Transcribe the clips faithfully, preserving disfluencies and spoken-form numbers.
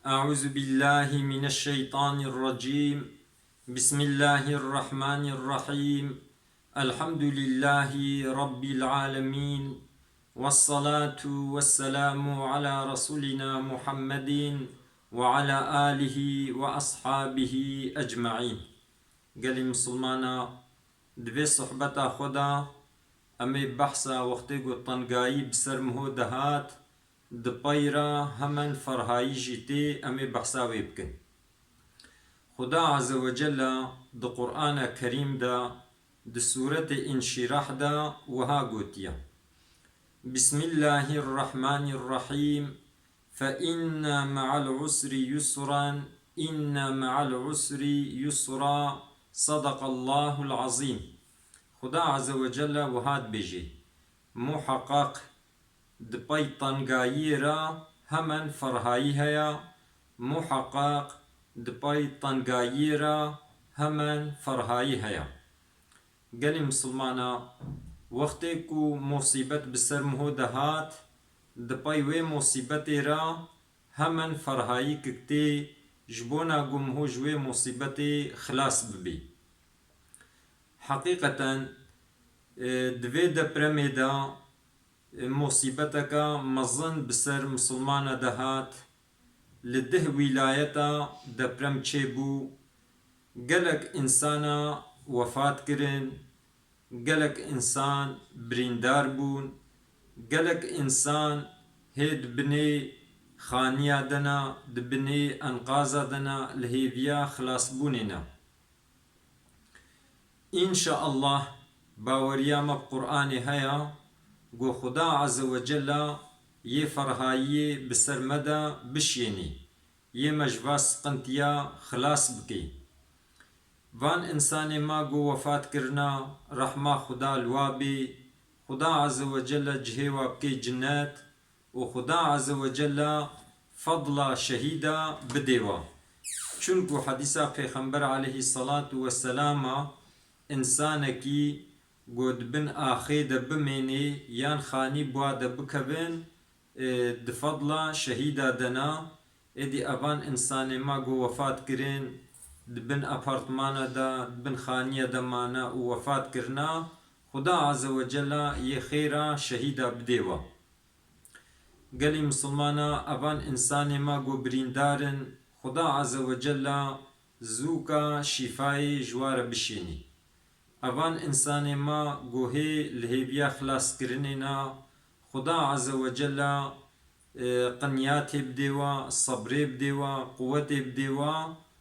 أعوذ بالله من الشيطان الرجيم. بسم الله الرحمن الرحيم. الحمد لله رب العالمين. والصلاة والسلام على رسولنا محمد وعلى آله وأصحابه أجمعين. Gelî misilmana, di vê sohbeta xwe de em ê behsa wextê ku tengayî bi ser miho dihat, di pey re hemen ferhayî jî tê, em ê behsa wê bikin. Xuda Azze ve Celle di Qur'ana Kerîm de, di Sûretê Înşîrah de wiha gotiye, Bismillahirrahmanirrahîm. فإن مع العسر يسرا، إن مع العسر يسرا، صدق الله العظيم. Xuda Azze ve Celle wiha dibêje, Muheqeq di pey tengayiyê re hemen ferhayî heye, muheqeq di pey tengayiyê re hemen ferhayî heye. Gelî misilmana, wextê ku musîbet bi ser miho dihat, di pey wê musîbetê re hemen ferhayîkik tê, ji bona ku miho ji wê musîbetê xilas bibê. Heqîqeten, e, di vê depremê de, e, musîbeteke mezin bi ser misilmana dihat, li deh wîlayeta deprem çêbû, gelek însana wefat kirin, gelek însan birîndar bûn, gelek însan hê di binê xaniya de ne, di binê enqaza de ne, li hêviya xilasbûnê ne. Înşaallah, baweriya me bi Qur'anê heye, ku Xuda Azze ve Celle yê ferhayiyê bi ser me de bişiyênî, yê me ji va siqintiya xilas bikê. Van însanê me ku wefat kirina, rehma Xuda li wa bê, Xuda Azze ve Celle cihê wa bikê cinnet, û Xuda Azze ve Celle fedla şehîda bidê wa. Çunku hedîsa Pêxember aleyhisselatu vesselam a, însanekî ku di bin axê de bimênê yan xanî bi wa de bikevin, e, di fedla şehîda de na, êdî evan însanê me ku wefat kirin, di bin apartmana de, di bin xaniya de mane û wefat kirina, Xuda Azze ve Celle yê xêra şehîda bidê wa. Gelî misilmana, evan însanê me ku birîndar in, Xuda Azze ve Celle zûka şîfayê ji wa re bişênî. Evan însanê me ku hê li hêviya xilaskirinê ne, Xuda Azze ve Celle, e, qinyatê bidê wa, sebrê bidê wa, quwetê bidê wa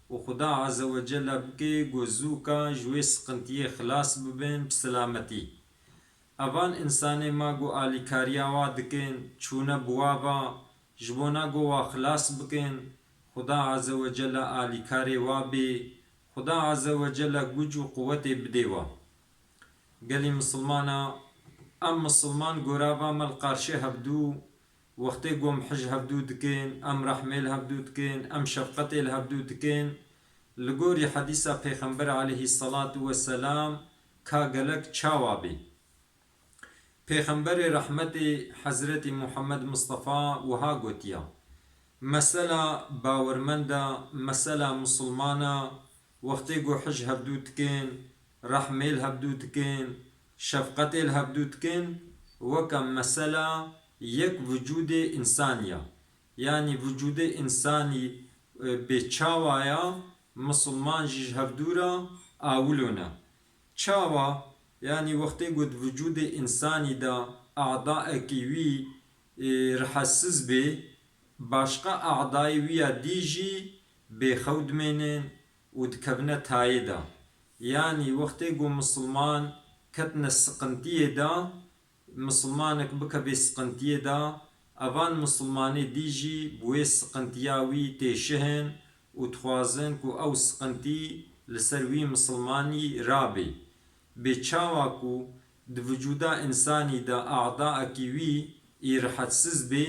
û Xuda Azze ve Celle bike ku zûka ji wê siqintiyê xilas bibin bi silametî. Evan însanê me ku alîkariya wa dikin, çûne bi wa ve, ji bona ku wa xilas bikin, Xuda Azze ve Celle alîkarê wa bê, Xuda Azze ve Celle guc û quwetê bidê wa. Gelî misilmana, em misilman gorava me li qarşê hevdû, wextê ku em hij hevdû dikin, em rehmê li hevdû dikin, em şefqetê li hevdû dikin, li gorî hedîsa Pêxember aleyhisselatu vesselam ka gelek çawa bê. Pêxemberê rehmetê Hezretî Muhammed Mistefa wiha gotiya, Mesela bawermenda, mesela misilmana, wextê ku hij hevdû dikin, rehmê li hevdû dikin, şefqetê li hevdû dikin, weke mesela yek vicûdê însanî ya. Yanî vicûdê însanî, e, bê çawa ya, misilman jî ji hevdû re awilo ne. Çawa? Yanî wextê ku di vicûdê însanî de adaekî wî, e, rihetsiz bê, başqa adayê wî ya dî jî bêxew dimênin û dikevine tayê de. Yanî wextê ku misilman ketine siqintiyê de, misilmanek bikeve siqintiyê de, evan misilmanê dî jî bi wê siqintiya wî têşihin û dixwazin ku ew siqintî li ser wî misilmanî rabê. Bê çawa ku di vicûda însanî de adaekî wî î rihetsiz bê,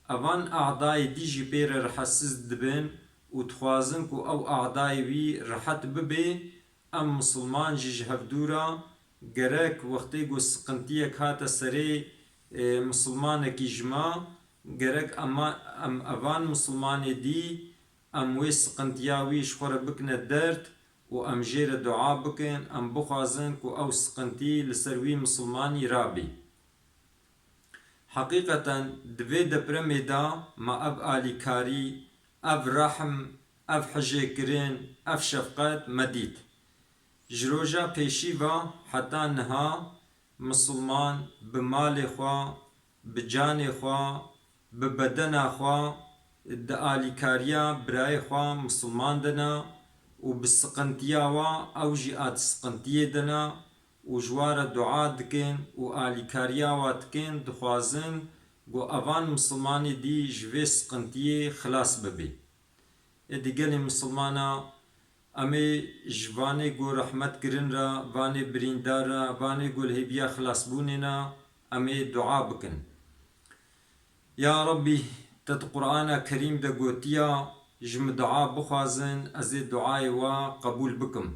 evan adayê dî jî pê re rihetsiz dibin û dixwazin ku ew adayê wî rihet bibe, em misilman jî ji hevdû re gerek wextê ku siqintiyek hate serê, e, misilmanekî ji me, gerek ema, em evan misilmanê dî em wê siqintiya wî ji xwe re bikine derd û em jê re dua bikin, em bixwazin ku ew siqintî li ser wî misilmanî rabî. Heqîqeten di vê depremê de me ev alîkarî, ev rehm, ev hijêkirin, ev şefqet me dît. Ji roja pêşî ve heta niha misilman bi malê xwe, bi canê xwe, bi bedena xwe di alîkariya birayê xwe misilman de ne û bi siqintiya we ew jî a di siqintiyê de ne û ji wa re dua dikin û alîkariya wa dikin, dixwazin ku evan misilmanê dî ji vê siqintiyê xilas bibê. Êdî gelê misilmana, em ê ji vanê ku rehmet kirin re, vanê birîndar re, vanê ku li hêviya xilasbûnê ne, em ê dua bikin. Ya Rabbî, te di Qur'ana Kerîm de gotiya, ji min dua bixwazin, ez ê duayê we qebûl bikim.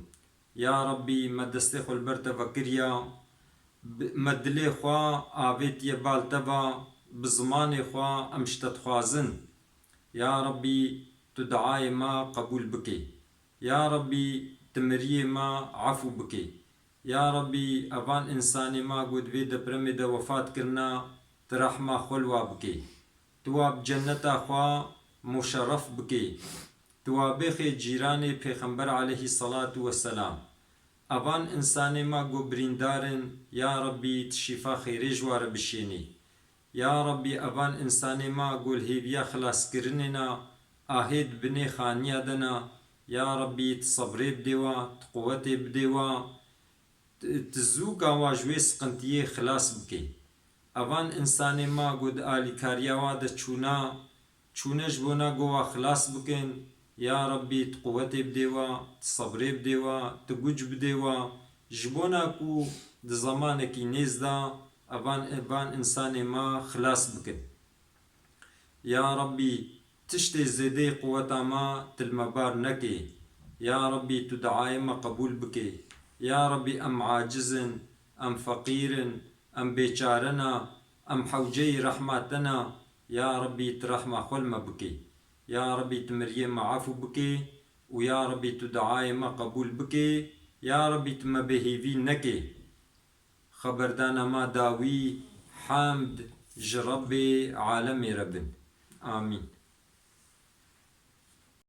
Ya Rabbî, me destê xwe li ber te vekiriya, bi-, me dilê xwe avêtiye bal te ve, bi zimanê xwe em ji te dixwazin. Ya Rabbî, tu duayê me qebûl bikê. Ya Rabbî, tu miriyê me efû bikê. Ya Rabbî, evan însanê me ku di vê depremê de wefat kirine, tu rehma xwe li wa bikê. Tu wa bi cenneta xwe muşerref bikê. Tu wa bêxê cîranê Pêxember aleyhî selatu weselam. Evan însanê me ku birîndar in, ya Rabbî, tu şîfa xêrê ji wa re bişênî. Ya Rabbî, evan însanê me ku li hêviya xilaskirinê ne, ahê di binê xaniya de ne, ya Rabbî, tu sebrê bidê wa, tu quwetê bidê wa. Tu, tu zû ka wa ji wê siqintiyê xilas bikê. Evan însanê me ku di alîkariya wa de çûna, çûne ji bona ku wa xilas bikin, ya Rabbî, tu quwetê bidê wa, tu sebrê bidê wa, tu guc bidê wa, ji bona ku di zemanekî nêz de evan, evan însanê me xilas bikin. Ya Rabbî, tiştê zêdeyê quweta me tu li me bar nekê. Ya Rabbî, tu duayê me qebûl bikê. Ya Rabbî, em aciz in, em feqîr in, em bêçare ne, em hewceyî rehma te ne. Ya Rabbî, tu rehma xwe li me bikê. Ya Rabbî, tu miriyê me efû bikê û ya Rabbî, tu duayê me qebûl bikê. Ya Rabbî, tu me bêhêvî nekê. Xeberdana ma dawî, hemd ji Rebbê alemê re bin. Amîn.